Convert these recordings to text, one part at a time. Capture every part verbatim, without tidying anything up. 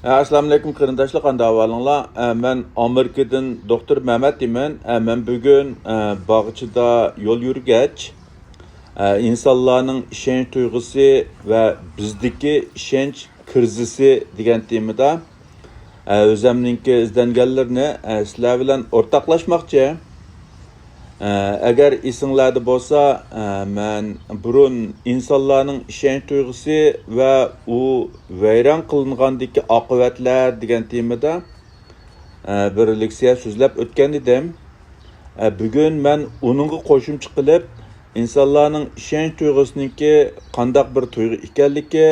ئەسسالامۇئەلەيكۇم قېرىنداشلار، قانداق ئەھۋالىڭلار؟ ئە، مەن ئامېرىكىدىن دوختۇر مەمەت دەيمەن. ئە، مەن بۈگۈن، ئە، باغچىدا يول يۈرگەچ، ئە، ئىنسانلارنىڭ ئىشەنچ تۇيغۇسى ۋە بىزدىكى ئىشەنچ كىرىزىسى دېگەن تېمىدا، ئە، ئۆزەمنىڭكى ئىزدەنگەنلىرىنى، ئە، سىلەر بىلەن ئورتاقلاشماقچى. ئە، ئەگەر ئېسىڭلاردا بولسا، ئە، مەن بۇرۇن ئىنسانلارنىڭ ئىشەنچ تۇيغۇسى ۋە ئۇ ۋەيران قىلىنغاندىكى ئاقىۋەتلەر دېگەن تېمىدا، ئە، بىر لېكسىيە سۆزلەپ ئۆتكەن ئىدىم. ئە، بۈگۈن مەن ئۇنىڭغا قوشۇمچە قىلىپ، ئىنسانلارنىڭ ئىشەنچ تۇيغۇسىنىڭكى قانداق بىر تۇيغۇ ئىكەنلىكى،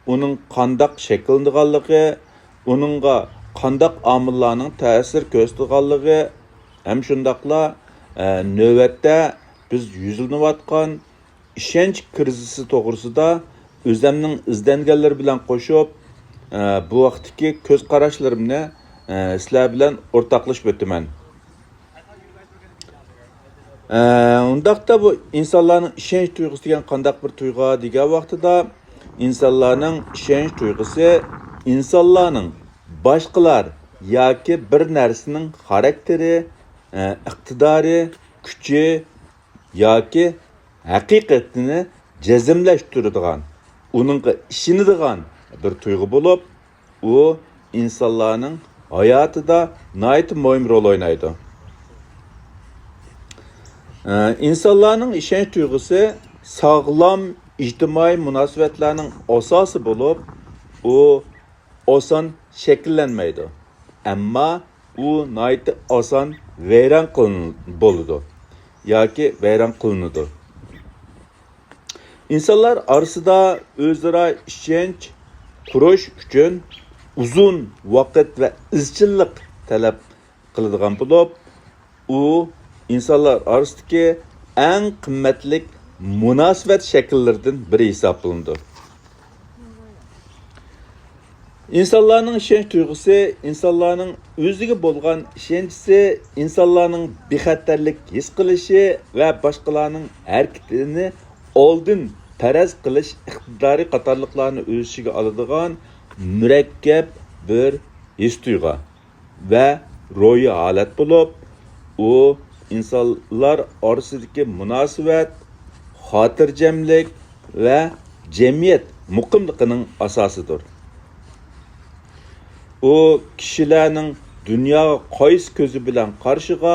ئۇنىڭ قانداق شەكىللىنىدىغانلىقى، ئۇنىڭغا قانداق ئامىللارنىڭ تەسىر كۆرسىتىدىغانلىقى ھەم شۇنداقلا، ئە، نۆۋەتتە بىز يۈزلىنىۋاتقان ئىشەنچ كىرىزىسى توغرىسىدا ئۆزەمنىڭ ئىزدەنگەنلىرى بىلەن قوشۇپ، ئە، بۇ ھەقتىكى كۆز قاراشلىرىمنى، ئە، سىلەر بىلەن ئورتاقلىشىپ ئۆتىمەن. ئە، ئۇنداقتا بۇ ئىنسانلارنىڭ ئىشەنچ تۇيغۇسى دېگەن قانداق بىر تۇيغۇ دېگەن ۋاقتىدا، ئىنسانلارنىڭ ئىشەنچ تۇيغۇسى ئىنسانلارنىڭ باشقىلار ياكى بىر نەرسىنىڭ خاراكتېرى، ئە، ئىقتىدارى، كۈچى ياكى ھەقىقىتىنى جەزملەشتۈرىدىغان، ئۇنىڭغا ئىشىنىدىغان بىر تۇيغۇ بولۇپ، ئۇ ئىنسانلارنىڭ ھاياتىدا ناھايىتى مۇھىم رول ئوينايدۇ. ئە، ئىنسانلارنىڭ ئىشەنچ تۇيغۇسى ساغلام ئىجتىمائىي مۇناسىۋەتلەرنىڭ ئاساسى بولۇپ، ئۇ ئاسان شەكىللەنمەيدۇ. ئەمما ئۇ ناھايىتى ئاسان ۋەيران قىلىن-، بولىدۇ ياكى ۋەيران قىلىنىدۇ. ئىنسانلار ئارىسىدا ئۆزئارا ئىشەنچ قۇرۇش ئۈچۈن ئۇزۇن ۋاقىت ۋە ئىزچىللىق تەلەپ قىلىدىغان بولۇپ، ئۇ ئىنسانلار ئارىسىدىكى ئەڭ قىممەتلىك مۇناسىۋەت شەكىللىرىدىن بىرى ھېسابلىنىدۇ. ئىنسانلارنىڭ ئىشەنچ تۇيغۇسى، ئىنسانلارنىڭ ئۆزىگە بولغان ئىشەنچىسى، ئىنسانلارنىڭ بىخەتەرلىك ھېس قىلىشى ۋە باشقىلارنىڭ ھەرىكىتىنى ئالدىن پەرەز قىلىش ئىقتىدارى قاتارلىقلارنى ئۆز ئىچىگە ئالىدىغان مۇرەككەپ بىر ھېس تۇيغۇ ۋە روھىي ھالەت بولۇپ، ئۇ ئىنسانلار ئارىسىدىكى مۇناسىۋەت، خاتىرجەملىك ۋە جەمئىيەت مۇقىملىقىنىڭ ئاساسىدۇر. ئۇ كىشىلەرنىڭ دۇنياغا قايسى كۆزى بىلەن قارىشىغا،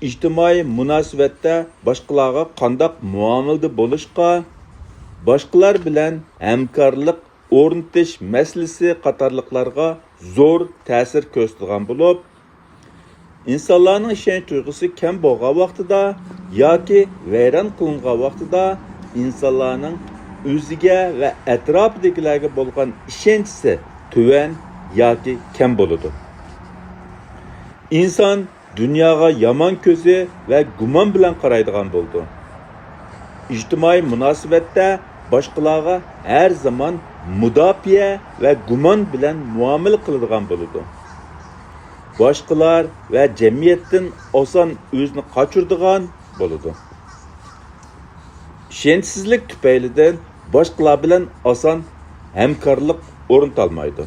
ئىجتىمائىي مۇناسىۋەتتە باشقىلارغا قانداق مۇئامىلىدە بولۇشقا، باشقىلار بىلەن ھەمكارلىق ئورنىتىش مەسىلىسى قاتارلىقلارغا زور تەسىر كۆرسىتىدىغان بولۇپ، ئىنسانلارنىڭ ئىشەنچ تۇيغۇسى كەم بولغان ۋاقتىدا ياكى ۋەيران قىلىنغان ۋاقتىدا ئىنسانلارنىڭ ئۆزىگە ۋە ئەتراپىدىكىلەرگە بولغان ئىشەنچىسى تۆۋەن ياكى كەم بولىدۇ. ئىنسان دۇنياغا يامان كۆزى ۋە گۇمان بىلەن قارايدىغان بولىدۇ. ئىجتىمائىي مۇناسىۋەتتە باشقىلارغا ھەر زامان مۇداپىئە ۋە گۇمان بىلەن مۇئامىلە قىلىدىغان بولىدۇ. باشقىلار ۋە جەمئىيەتتىن ئاسان ئۆزىنى قاچۇرىدىغان بولىدۇ. ئىشەنچسىزلىك تۈپەيلىدىن باشقىلار بىلەن ئاسان ھەمكارلىق ئورنىتالمايدۇ.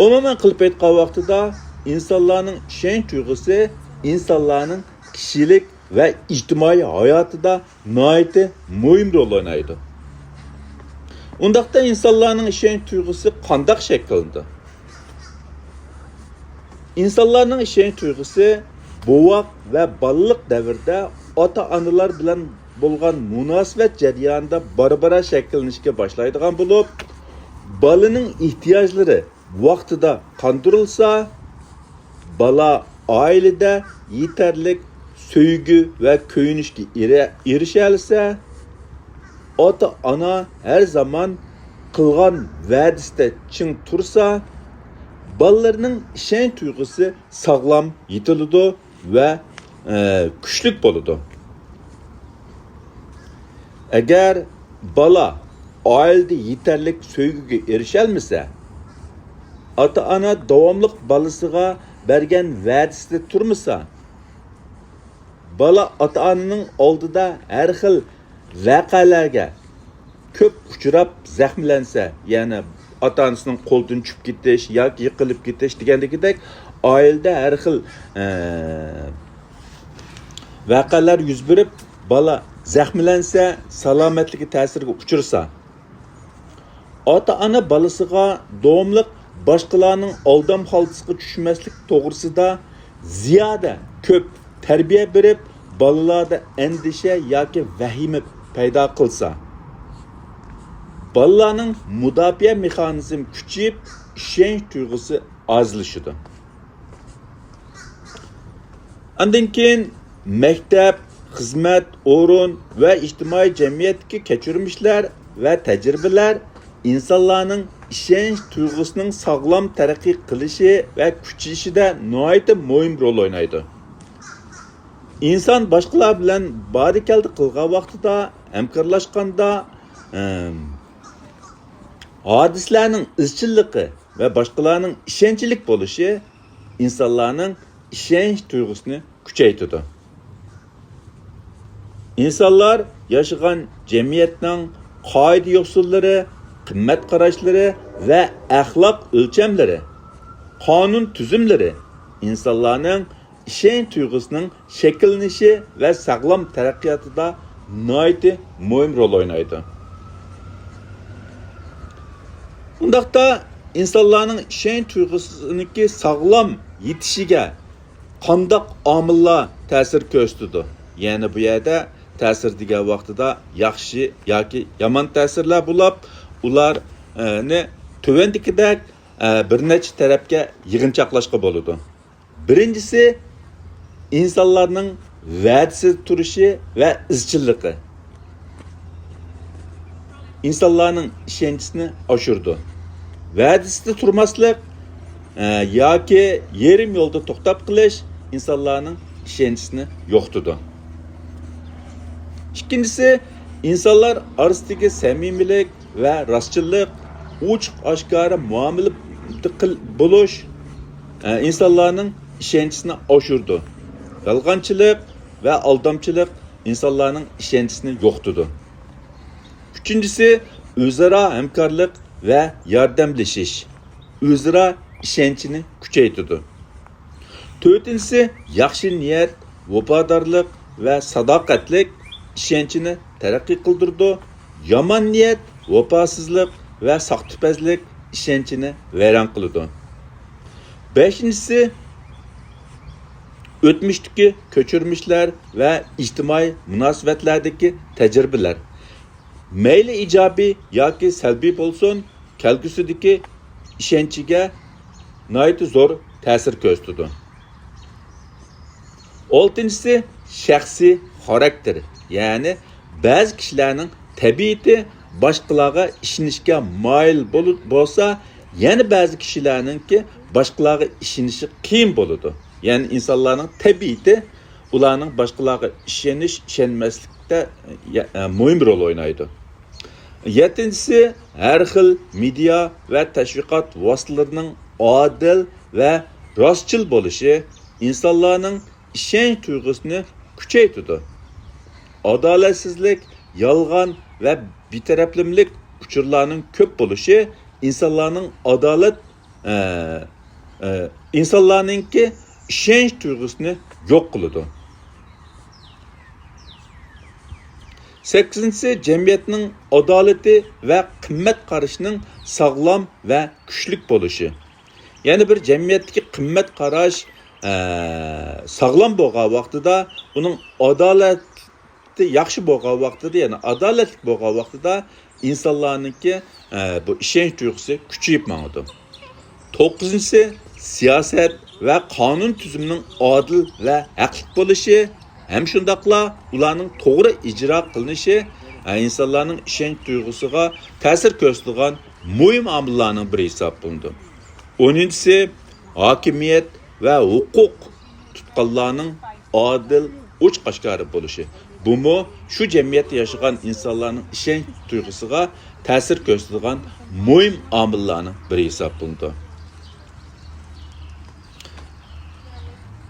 ئومۇمەن قىلىپ ئېيتقان ۋاقتىدا، ئىنسانلارنىڭ ئىشەنچ تۇيغۇسى ئىنسانلارنىڭ كىشىلىك ۋە ئىجتىمائىي ھاياتىدا ناھايىتى مۇھىم رول ئوينايدۇ. ئۇنداقتا ئىنسانلارنىڭ ئىشەنچ تۇيغۇسى قانداق شەكىللىنىدۇ؟ ئىنسانلارنىڭ ئىشەنچ تۇيغۇسى بوۋاق ۋە بالىلىق دەۋرىدە ئاتا-ئانىلار بىلەن بولغان مۇناسىۋەت جەريانىدا بارا-بارا شەكىللىنىشكە باشلايدىغان بولۇپ، بالىنىڭ ئېھتىياجلىرى ۋاقتىدا قاندۇرۇلسا، بالا ئائىلىدە يېتەرلىك سۆيگۈ ۋە كۆيۈنۈشكە ئېرە-، ئېرىشەلىسە، ئاتا-ئانا ھەر زامان قىلغان ۋەدىسىدە چىڭ تۇرسا، بالىلىرىنىڭ ئىشەنچ تۇيغۇسى ساغلام يېتىلىدۇ ۋە، ئە، كۈچلۈك بولىدۇ. ئەگەر بالا ئائىلىدە يېتەرلىك سۆيگۈگە ئېرىشەلمىسە، ئاتا-ئانا داۋاملىق بالىسىغا بەرگەن ۋەدىسىدە تۇرمىسا، بالا ئاتا-ئانىنىڭ ئالدىدا ھەر خىل ۋەقەلەرگە كۆپ ئۇچراپ زەخىملەنسە، يەنى ئاتا-ئانىسىنىڭ قولىدىن چۈشۈپ كېتىش ياكى يىقىلىپ كېتىش دېگەندىكىدەك، ئائىلىدە ھەر خىل، ئە، ۋەقەلەر يۈز بېرىپ، بالا زەخىملەنسە، سالامەتلىكى تەسىرگە ئۇچرىسا، ئاتا-ئانا بالىسىغا داۋاملىق باشقىلارنىڭ ئالدام خالتىسىغا چۈشمەسلىك توغرىسىدا زىيادە كۆپ تەربىيە بېرىپ، بالىلاردا ئەندىشە ياكى ۋەھىمە پەيدا قىلسا، بالىلارنىڭ مۇداپىئە مېخانىزمى كۈچىيىپ، ئىشەنچ تۇيغۇسى ئازلىشىدۇ. ئاندىن كېيىن مەكتەپ، خىزمەت، ئورۇن ۋە ئىجتىمائىي جەمئىيەتتىكى كەچۈرمىشلەر ۋە تەجرىبىلەر ئىنسانلارنىڭ ئىشەنچ تۇيغۇسىنىڭ ساغلام تەرەققىي قىلىشى ۋە كۈچىيىشىدە ناھايىتى مۇھىم رول ئوينايدۇ. ئىنسان باشقىلار بىلەن بارى-كەلدى قىلغان ۋاقتىدا، ھەمكارلاشقاندا، ئەم، ھادىسىلەرنىڭ ئىزچىللىقى ۋە باشقىلارنىڭ ئىشەنچلىك بولۇشى ئىنسانلارنىڭ ئىشەنچ تۇيغۇسىنى كۈچەيتىدۇ. ئىنسانلار ياشىغان جەمئىيەتنىڭ قائىدە-يوسۇنلىرى، قىممەت قاراشلىرى ۋە ئەخلاق ئۆلچەملىرى، قانۇن تۈزۈملىرى ئىنسانلارنىڭ ئىشەنچ تۇيغۇسىنىڭ شەكىللىنىشى ۋە ساغلام تەرەققىياتىدا ناھايىتى مۇھىم رول ئوينايدۇ. ئۇنداقتا ئىنسانلارنىڭ ئىشەنچ تۇيغۇسىنىڭكى ساغلام يېتىشىگە قانداق ئامىللار تەسىر كۆرسىتىدۇ؟ يەنى بۇ يەردە تەسىر دېگەن ۋاقتىدا ياخشى ياكى يامان تەسىرلەر بولۇپ، ئۇلارنى تۆۋەندىكىدەك، ئە، بىر نەچچە تەرەپكە يىغىنچاقلاشقا بولىدۇ. بىرىنچىسى، ئىنسانلارنىڭ ۋەدىسىدە تۇرۇشى ۋە ئىزچىللىقى ئىنسانلارنىڭ ئىشەنچىسىنى ئاشۇرىدۇ. ۋەدىسىدە تۇرماسلىق، ئە، ياكى يېرىم يولدا توختاپ قېلىش ئىنسانلارنىڭ ئىشەنچىسىنى يوقىتىدۇ. ئىككىنچىسى، ئىنسانلار ئارىسىدىكى سەمىمىيلىك ۋە راستچىللىق، ئوچۇق-ئاشكارا مۇئامىلە قىل-، بولۇش، ئە، ئىنسانلارنىڭ ئىشەنچىسىنى ئاشۇرىدۇ. يالغانچىلىق ۋە ئالدامچىلىق ئىنسانلارنىڭ ئىشەنچىسىنى يوقىتىدۇ. ئۈچىنچىسى، ئۆزئارا ھەمكارلىق ۋە ياردەملىشىش ئۆزئارا ئىشەنچنى كۈچەيتىدۇ. تۆتىنچىسى، ياخشى نىيەت، ۋاپادارلىق ۋە ساداقەتلىك ئىشەنچنى تەرەققىي قىلدۇرىدۇ. يامان نىيەت، ۋاپاسىزلىق ۋە ساختىپەزلىك ئىشەنچنى ۋەيران قىلىدۇ. بەشىنچىسى، ئۆتمۈشتىكى كەچۈرمىشلەر ۋە ئىجتىمائىي مۇناسىۋەتلەردىكى تەجرىبىلەر، مەيلى ئىجابىي ياكى سەلبىي بولسۇن، كەلگۈسىدىكى ئىشەنچىگە ناھايىتى زور تەسىر كۆرسىتىدۇ. ئالتىنچىسى، شەخسىي خاراكتېر، يەنى بەزى كىشىلەرنىڭ تەبىئىتى باشقىلارغا ئىشىنىشكە مايىل بولۇ-، بولسا، يەنە بەزى كىشىلەرنىڭكى باشقىلارغا ئىشىنىشى قىيىن بولىدۇ. يەنى ئىنسانلارنىڭ تەبىئىتى ئۇلارنىڭ باشقىلارغا ئىشىنىش، ئىشەنمەسلىكتە، يە-، مۇھىم رول ئوينايدۇ. يەتتىنچىسى، ھەر خىل مېدىيا ۋە تەشۋىقات ۋاسىتىلىرىنىڭ ئادىل ۋە راستچىل بولۇشى ئىنسانلارنىڭ ئىشەنچ تۇيغۇسىنى كۈچەيتىدۇ. ئادالەتسىزلىك، يالغان ۋە بىتەرەپلىمىلىك ئۇچۇرلارنىڭ كۆپ بولۇشى ئىنسانلارنىڭ ئادالەت، ئە، ئە، ئىنسانلارنىڭكى ئىشەنچ تۇيغۇسىنى يوق قىلىدۇ. سەككىزىنچىسى، جەمئىيەتنىڭ ئادالىتى ۋە قىممەت قارىشىنىڭ ساغلام ۋە كۈچلۈك بولۇشى. يەنى بىر جەمئىيەتتىكى قىممەت قاراش، ئە، ساغلام بولغان ۋاقتىدا، ئۇنىڭ ئادالەت ياخشى بولغان ۋاقتىدا، يەنى ئادالەتلىك بولغان ۋاقتىدا ئىنسانلارنىڭكى، ئە، بۇ ئىشەنچ تۇيغۇسى كۈچىيىپ ماڭىدۇ. توققۇزىنچىسى، سىياسەت ۋە قانۇن تۈزۈمىنىڭ ئادىل ۋە ھەقلىق بولۇشى ھەم شۇنداقلا ئۇلارنىڭ توغرا ئىجرا قىلىنىشى، ئە، ئىنسانلارنىڭ ئىشەنچ تۇيغۇسىغا تەسىر كۆرسىتىدىغان مۇھىم ئامىللارنىڭ بىرى ھېسابلىنىدۇ. ئونىنچىسى، ھاكىمىيەت ۋە ھوقۇق تۇتقانلارنىڭ ئادىل، ئوچۇق-ئاشكارا بولۇشى. بۇمۇ شۇ جەمئىيەتتە ياشىغان ئىنسانلارنىڭ ئىشەنچ تۇيغۇسىغا تەسىر كۆرسىتىدىغان مۇھىم ئامىللارنىڭ بىرى ھېسابلىنىدۇ.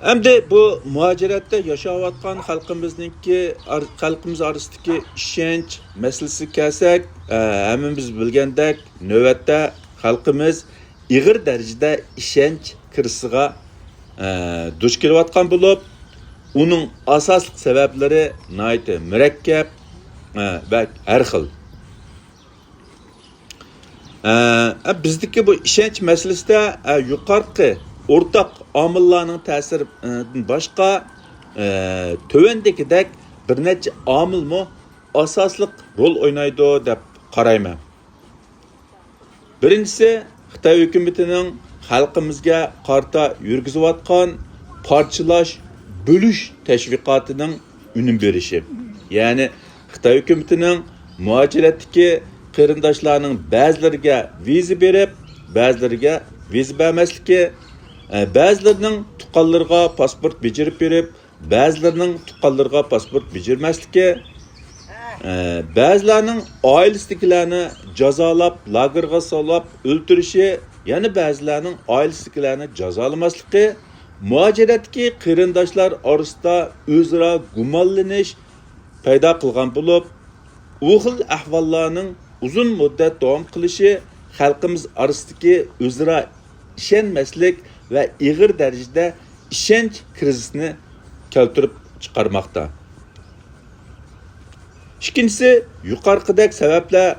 ئەمدى بۇ مۇھاجىرەتتە ياشاۋاتقان خەلقىمىزنىڭكى ئار-، خەلقىمىز ئارىسىدىكى ئىشەنچ مەسىلىسىگە كەلسەك، ئە، ھەممىمىز بىلگەندەك، نۆۋەتتە خەلقىمىز ئېغىر دەرىجىدە ئىشەنچ كىرىزىسىغا، ئە، دۇچ كېلىۋاتقان بولۇپ، ئۇنىڭ ئاساسلىق سەۋەبلىرى ناھايىتى مۇرەككەپ، ئە، ۋە ھەر خىل. ئە، بىزدىكى بۇ ئىشەنچ مەسىلىسىدە، ئە، يۇقىرىقى ئورتاق ئامىللارنىڭ تەسىرىدىن باشقا، ئە، تۆۋەندىكىدەك بىر نەچچە ئامىلمۇ ئاساسلىق رول ئوينايدۇ دەپ قارايمەن. بىرىنچىسى، خىتاي ھۆكۈمىتىنىڭ خەلقىمىزگە قارىتا يۈرگۈزۈۋاتقان پارچىلاش، بۆلۈش تەشۋىقاتىنىڭ ئۈنۈم بېرىشى. يەنى خىتاي ھۆكۈمىتىنىڭ مۇھاجىرەتتىكى قېرىنداشلارنىڭ بەزىلىرىگە ۋىزا بېرىپ، بەزىلىرىگە ۋىزا بەرمەسلىكى، ئە، بەزىلىرىنىڭ تۇغقانلىرىغا پاسپورت بېجىرىپ بېرىپ، بەزىلىرىنىڭ تۇغقانلىرىغا پاسپورت بېجىرمەسلىكى، ئە، بەزىلەرنىڭ ئائىلىسىدىكىلەرنى جازالاپ، لاگېرغا سولاپ ئۆلتۈرۈشى، يەنە بەزىلەرنىڭ ئائىلىسىدىكىلەرنى جازالىماسلىقى مۇھاجىرەتتىكى قېرىنداشلار ئارىسىدا ئۆزئارا گۇمانلىنىش پەيدا قىلغان بولۇپ، ئۇ خىل ئەھۋاللارنىڭ ئۇزۇن مۇددەت داۋام قىلىشى خەلقىمىز ئارىسىدىكى ئۆزئارا ئىشەنمەسلىك ۋە ئېغىر دەرىجىدە ئىشەنچ كىرىزىسىنى كەلتۈرۈپ چىقارماقتا. ئىككىنچىسى، يۇقىرىقىدەك سەۋەبلەر،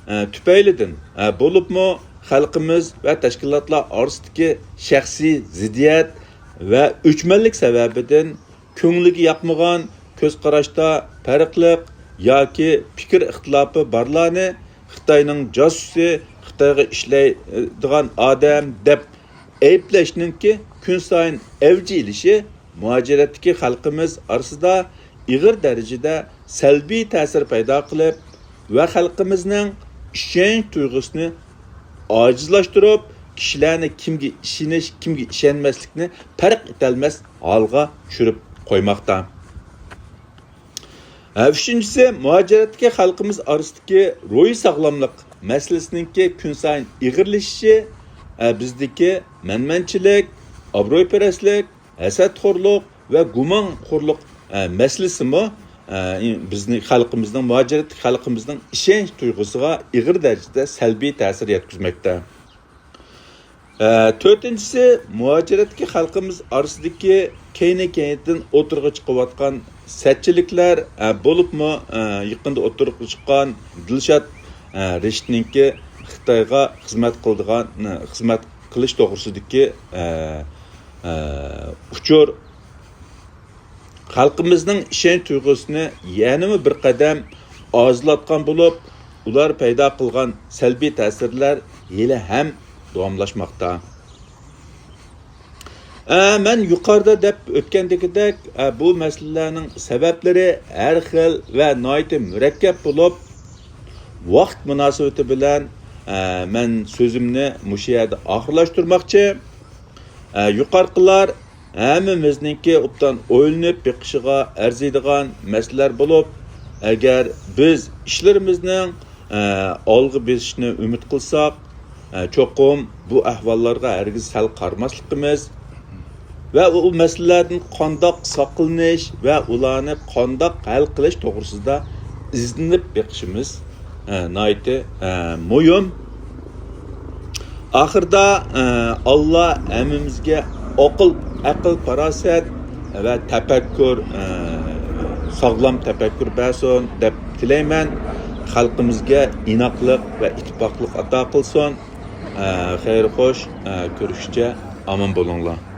ئە، تۈپەيلىدىن، ئە، بولۇپمۇ خەلقىمىز ۋە تەشكىلاتلار ئارىسىدىكى شەخسىي زىددىيەت ۋە ئۆچمەنلىك سەۋەبىدىن كۆڭلىگە ياقمىغان، كۆز قاراشتا پەرقلىق ياكى پىكىر ئىختىلاپى بارلارنى خىتاينىڭ جاسۇسى، خىتايغا ئىشلەيدىغان ئادەم دەپ ئەيىبلەشنىڭكى كۈنسايىن ئەۋج ئېلىشى مۇھاجىرەتتىكى خەلقىمىز ئارىسىدا ئېغىر دەرىجىدە سەلبىي تەسىر پەيدا قىلىپ ۋە خەلقىمىزنىڭ ئىشەنچ تۇيغۇسىنى ئاجىزلاشتۇرۇپ، كىشىلەرنى كىمگە ئىشىنىش، كىمگە ئىشەنمەسلىكنى پەرق ئېتەلمەس ھالغا چۈشۈرۈپ قويماقتا. ھە، ئۈچىنچىسى، مۇھاجىرەتتىكى خەلقىمىز ئارىسىدىكى روھىي ساغلاملىق مەسىلىسىنىڭكى كۈنسايىن ئېغىرلىشىشى، ھە، بىزدىكى مەنمەنچىلىك، ئابرۇيپەرەسلىك، ھەسەتخورلۇق ۋە گۇمانخورلۇق، ھە، مەسىلىسىمۇ، ھە، بىزنىڭ خەلقىمىزنىڭ، مۇھاجىرەتتىكى خەلقىمىزنىڭ ئىشەنچ تۇيغۇسىغا ئېغىر دەرىجىدە سەلبىي تەسىر يەتكۈزمەكتە. ئە، تۆتىنچىسى، مۇھاجىرەتتىكى خەلقىمىز ئارىسىدىكى كەينى-كەينىدىن ئوتتۇرىغا چىقىۋاتقان سەتچىلىكلەر، ئە، بولۇپمۇ، ئە، يېقىندا ئوتتۇرىغا چىققان دىلشات، ئە، رېشىتنىڭكى خىتايغا خىزمەت قىلىدىغان، ئە، خىزمەت قىلىش توغرىسىدىكى، ئە، ئە، ئۇچۇر، خەلقىمىزنىڭ ئىشەنچ تۇيغۇسىنى يەنىمۇ بىر قەدەم ئاجىزلاتقان بولۇپ، ئۇلار پەيدا قىلغان سەلبىي تەسىرلەر ھېلىھەم داۋاملاشماقتا. ئە، مەن يۇقىرىدا دەپ ئۆتكەندىكىدەك، ئە، بۇ مەسىلىلەرنىڭ سەۋەبلىرى ھەر خىل ۋە ناھايىتى مۇرەككەپ بولۇپ، ۋاقىت مۇناسىۋىتى بىلەن، ئە، مەن سۆزۈمنى مۇشۇ يەردە ئاخىرلاشتۇرماقچى. ئە، يۇقىرىقىلار ھەممىمىزنىڭكى ئوبدان ئويلىنىپ بېقىشىغا ئەرزىيدىغان مەسىلىلەر بولۇپ، ئەگەر بىز ئىشلىرىمىزنىڭ، ئە، ئالغا بېسىشىنى ئۈمىد قىلساق، ئە، چوقۇم بۇ ئەھۋاللارغا ھەرگىز سەل قارىماسلىقىمىز ۋە ئۇ مەسىلىلەردىن قانداق ساقلىنىش ۋە ئۇلارنى قانداق ھەل قىلىش توغرىسىدا ئىزدىنىپ بېقىشىمىز، ئە، ناھايىتى، ئە، مۇھىم. ئاخىرىدا، ئە، ئاللا ھەممىمىزگە ئاقىل، ئەقىل، پاراسەت ۋە تەپەككۇر، ئە، ساغلام تەپەككۇر بەرسۇن دەپ تىلەيمەن. خەلقىمىزگە ئىناقلىق ۋە ئىتتىپاقلىق ئاتا قىلسۇن. ئە، خەير خوش، ئە، كۆرۈشكىچە ئامان بولۇڭلار.